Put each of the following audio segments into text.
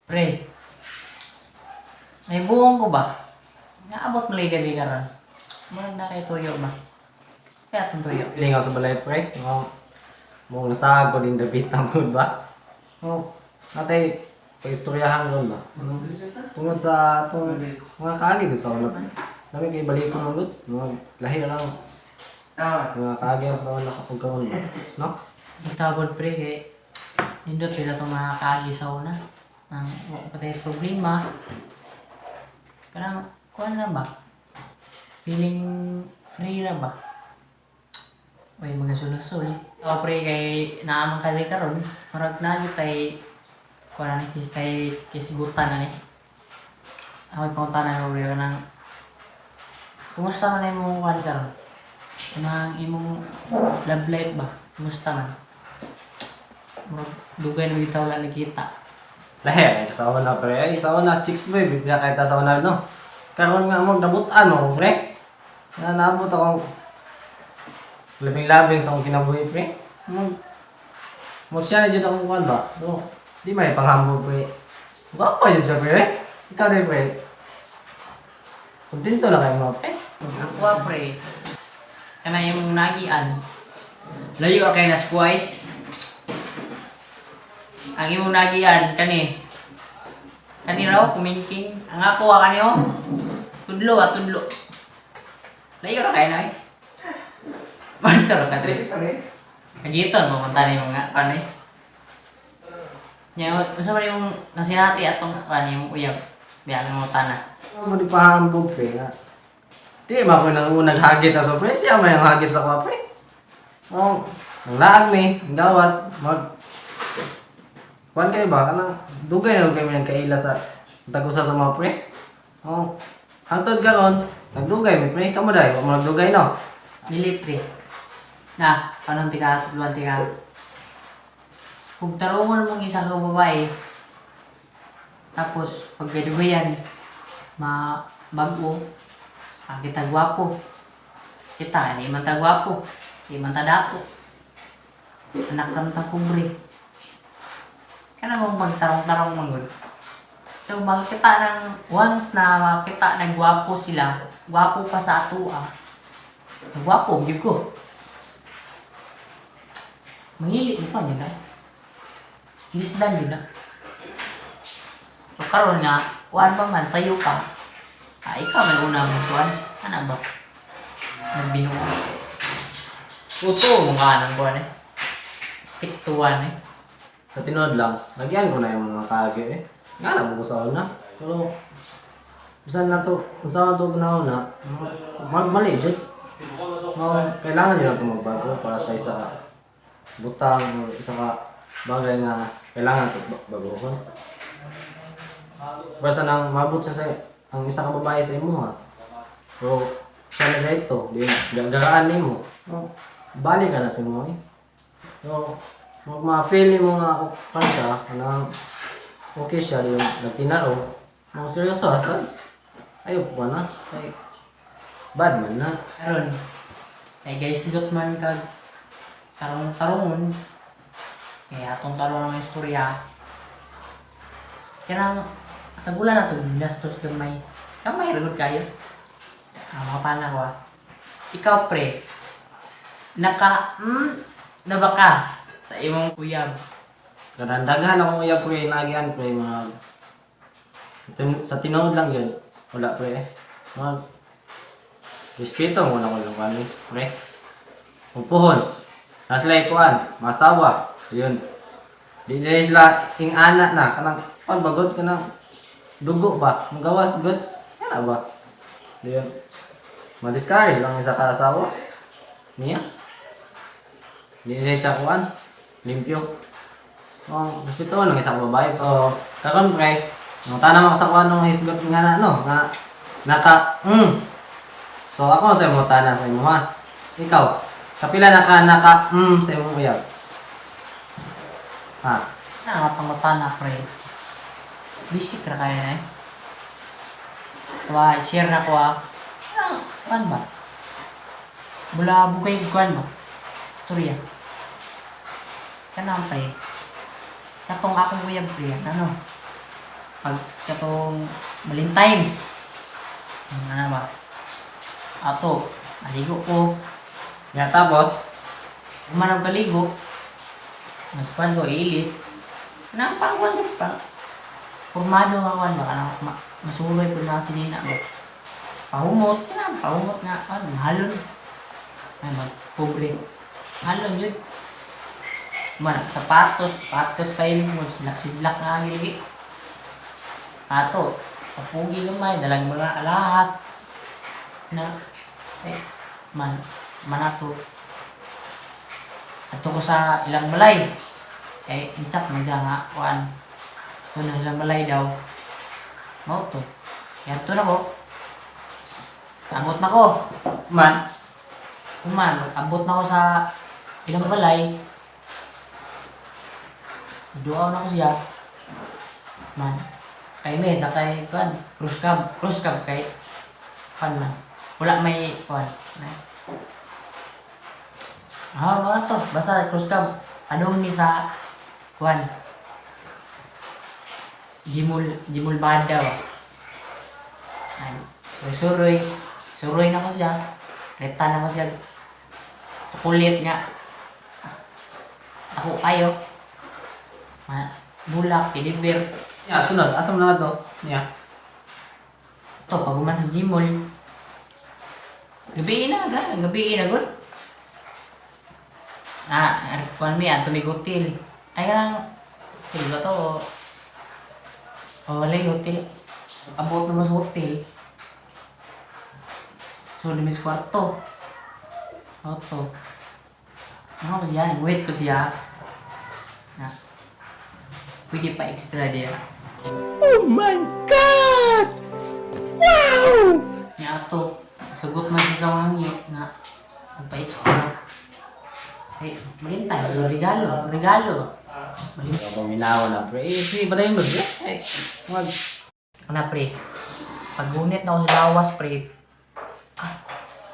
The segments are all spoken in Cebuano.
Pre, may buong ko ba? Naabot mo liga liga ron. Murag na kay tuyo ba? Kaya atong tuyo. Lingaw sa balay, pre. Ngo mong nasag ko din David tangkod ba? Ngo natay paistoryahan ron ba? Ano? Tungod sa atong mga kaagi gud sa una. Nami kay balik ko gud. Mga lahi lang mga kaagi ang sa una kapag karon ba? No? Tawag, pre, kay nindot sila itong mga kaagi sa una. Nang wala pa tayo problema. Parang, kuan na ba? Feeling free na ba? Uy, mga sul-sul. So, pre, kay naamang kali karon, murag na gyud tay kuan na ni kay kisgutan na ni. Ako pangutana mo, pre, nang kumusta man imong kuan karon? Kanang imong love life ba? Kumusta man? Murag dugay na bitaw wala nagkita. Lahi sa una, pre. Ay, sa una chicks boy bigla kay ta sa una, no. Karon nga mo nabutan mo, pre. Na naabot akong labing-labing sa akong kinabuhi, pre. Mo mo siya na dyan akong kuwan ba? So, di may panghambog, pre. Gwapo yun siya, pre. Ikaw rin, pre. Kontento na kayo mga pre. Ako ah, pre. Kana yung nagian. Layo kay na squay. Ang imong nagian kani. Kani raw kumingking. Ang ako ah kani oh. Tudlo ah, tudlo. Layo ra kay na eh. Manto ra ka tre. Kagiton mo man tani mga kani. Nya unsa man imong nasinati atong kani imong uyab. Biya mo tana. Ano mo di pahambog, pre, nga. Di ba ako nang unang hagit ako, pre? Siya may ang hagit sa kwa, pre. Oh, ang laag ni, ang gawas, mag... Kuan kayo ba? Kanang dugay na kayo ng kaila sa tagusa sa mga pre. Oh, hangtod karon, nagdugay mi, pre. Kamo dai, wa mo nagdugay, no. Dili, pre. Na, panon tika, tutluan tika. Kung tarungon mong isa ka babae, tapos pagkadugayan, ma bago, ang kita gwapo. Kita, hindi man ta gwapo. Hindi man ta dato. Anak lang ta pobre. Kana kung magtarong-tarong manggod. So, makikita ng, once na makita na gwapo sila, gwapo pa sa atua, gwapo, yun ko. Mangili mo pa yun na. Lisdan yun na. So, karon nga, kuan pa man, sayo pa. Ah, ikaw may una mo, kuan. Ano ba? Nagbinuo. Uto mo nga ng kuan eh. Stick to one eh. Sa tinuod lang, nagyan ko na yung mga kaagi eh. Nga na mo ko sa una. Pero, bisan na to, bisan na to na una, magmali jud. No, kailangan yun na ito magbago para sa isa ka butang o isa ka bagay nga kailangan ito baguhon. Basta nang mabot siya sa ang isa ka babae sa imo ha. So, siya na ito, di gagaraan nimo. No, bali ka na sa imo eh. So, mag ma-feel mo nga pan ka, kanang okay siya yung nagtinaro. Mga seryoso asa. Ayaw pa na. Ay, bad man na. Karon, kay guys, sigot man kag tarong-tarongon, kaya atong tarong ang istorya. Kanang sa gula na to, ginastos gamay. Gamay ra gud kayo. Ang mga pana ko ah. Ikaw, pre, naka, na ba ka sa imong uyab? Kadandaghan akong uyab, pre, nagian, pre, mga sa tinuod lang yun. Wala, pre eh. Mga respeto mo na ko lang kami, pre. Upuhon. Nasla ikuan, masawa. Yun. Di na sila ing ana na kanang pan bagod kanang dugo ba? Magawas gud. Kana ba? Yun. Ma-discourage ang isa ka asawa. Niya. Di na siya kuan. Limpyo. Oh, respeto lang isa ka babae. So, karon, pre, nung tanam ako sa kuan nung hisgot nga na no, nga naka. So ako sa imo tanan sa imo ha. Ikaw, kapila naka naka sa imong uyab? Ha. Na nga pangutana, pre. Basic ra kaya na eh. Wa, share na ko ah. Ano, kuan ba? Mula bugay kuan ba? Istorya. Kanang, pre. Katong akong uyab, pre, ano? Pag katong Valentine's. Ano ba? Ato, naligo ko. Ya, tapos, Human og kaligo. Nagkuan ko, ilis. Nang pangkuan ko pa. Pormado nga kuan ba kanang masuroy po na si Nina ba. Pahumot, kanang pahumot nga kuan, halon. Ay mag pobre. Halon yun. Man, sapatos, sapatos pa yun mo, silak-silak nga ang giligi. Ato, papugi gamay, dalang mga alahas. Na, eh, man, manato. Ato ko sa ilang balay. Eh, chat man siya nga, kuan. Ito na ilang balay daw. Mao to. Yan to na ko. Abot na ko. Man, Human, abot na ko sa ilang balay. Duaw na ko siya. Man, kay me sa kay kuan, cross cab kay kuan man. Wala may kuan. Ah, wala to. Basta cross cab. Adong ni sa kuan. Jimul Jimul Bada ba. Ay, suroy, suroy na ko siya. Reta na ko siya. Kulit nga. Ako kayo. Ma, bulak, deliver. Ya, sunod, asa mo na to? Ya. To, pag human sa Gmall. Gabi na, ga. Gabi na, gud. Ah, kuan mi, ato may hotel. Ay, kanang, hotel ba to? O, wala yung hotel. Abot naman sa hotel. So, lumis kwarto. Auto. Ano ko siya? Wait ko siya. Na. Pwede pa extra diya. Oh my God! Wow! Nya ato, sugot man siya sa mga ngyo nga magpa-extra. Ay, malintay, regalo, regalo. Malintay. Ako minaw na pre. Eh, si badayin mo siya. Eh, mag Ana pre, paggunit na ako sa lawas pre. Ah,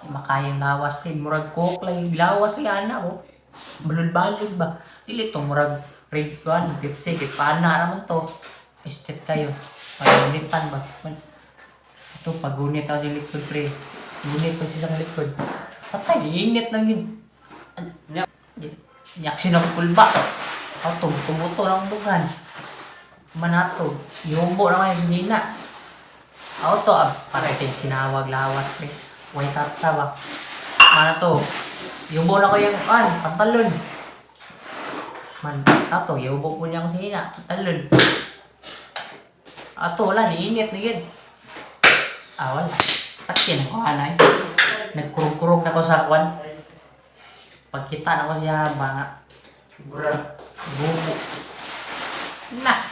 di makayang lawas pre, murag coke lang yung lawas kay ana oh. Balod-balod ba? Dili to murag red one, Pepsi, kay pana naman to. Estet kayo. Pagunitan ba? Ito, paggunit ako sa likod pre. Gunit ko siya sa likod. Patay, init lang yun. Nya. Yaksyon ako pulba. Ako, tumuto lang ang dugan. Manato. Yumbo na kayo sa Nina. Ako to, ah, parating sinawag lawas pre. White hat sa ba. Manato. Yumbo na ko yung an, pantalon. Man, ato, yubo po niya ako sa Nina, pantalon. Ato, wala, niinit na yun. Ah, wala. Patyan ako, anay. Nagkurog-kurog na ko sa kwan. Pagkita na ko siya, mga bubo. Na!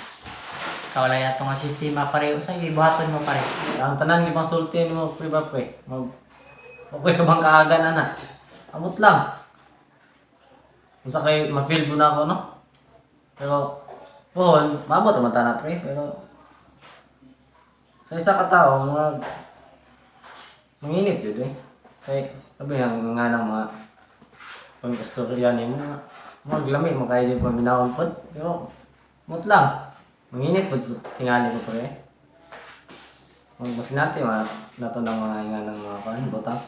Ikaw lang yato nga sistema pareho sa'yo, ibuhaton mo pare. Ang tanan ibang sulti nimo pre ba pre. Mag okay ka bang kaagan ana? Amot lang. Unsa kay ma-feel po na ako no? Pero pohon, maabot man ta na pre, pero sa isa ka tao mga manginit jud eh. Kay sabi nga nga ng mga pang-istorya nimo nga maglami mo kayo jud paminawon pod. Pero mut lang. Manginit pod tingali ko pre. Ang masinati mga nato ng mga nga ng mga kuan butang.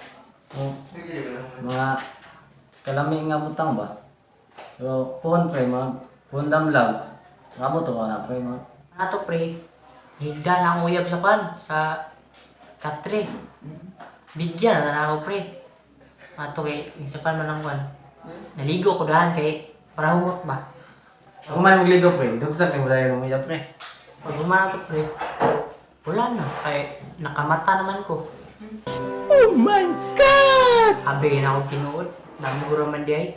O, mga kalami nga butang ba. Pero pohon pre mga pohon damlag. Ngabot ko na pre mga Ato pre, higda na akong uyab sa kwan, sa katre. Bigyan na na ako pre. Ato kay, sa kwan man ang kwan. Naligo ko dahan kay, para humot ba? Ako man magligo pre, dugsak ni mo mo pre. Pag humana to pre, wala na. Kay, nakamata naman ko. Oh my God! Abi na akong tinuod. Namuro man di ay.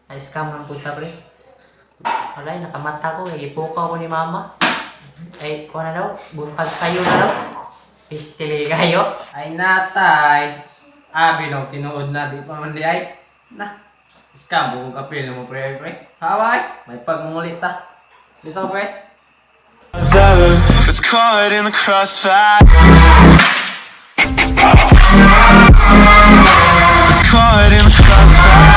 Na-scam ang puta pre. Wala, eh, nakamata ko. Eh, ipukaw ko ni mama. Ay, kuha na daw. Buntag sayo na daw. Pistili kayo. Ay natay. Abi no tinuod na di pa man di ay. Na. Scam bugong kapil mo pre pre. Haway, may pagmumulit ta. Bisa ko pre. It's caught in the crossfire. It's caught in the crossfire.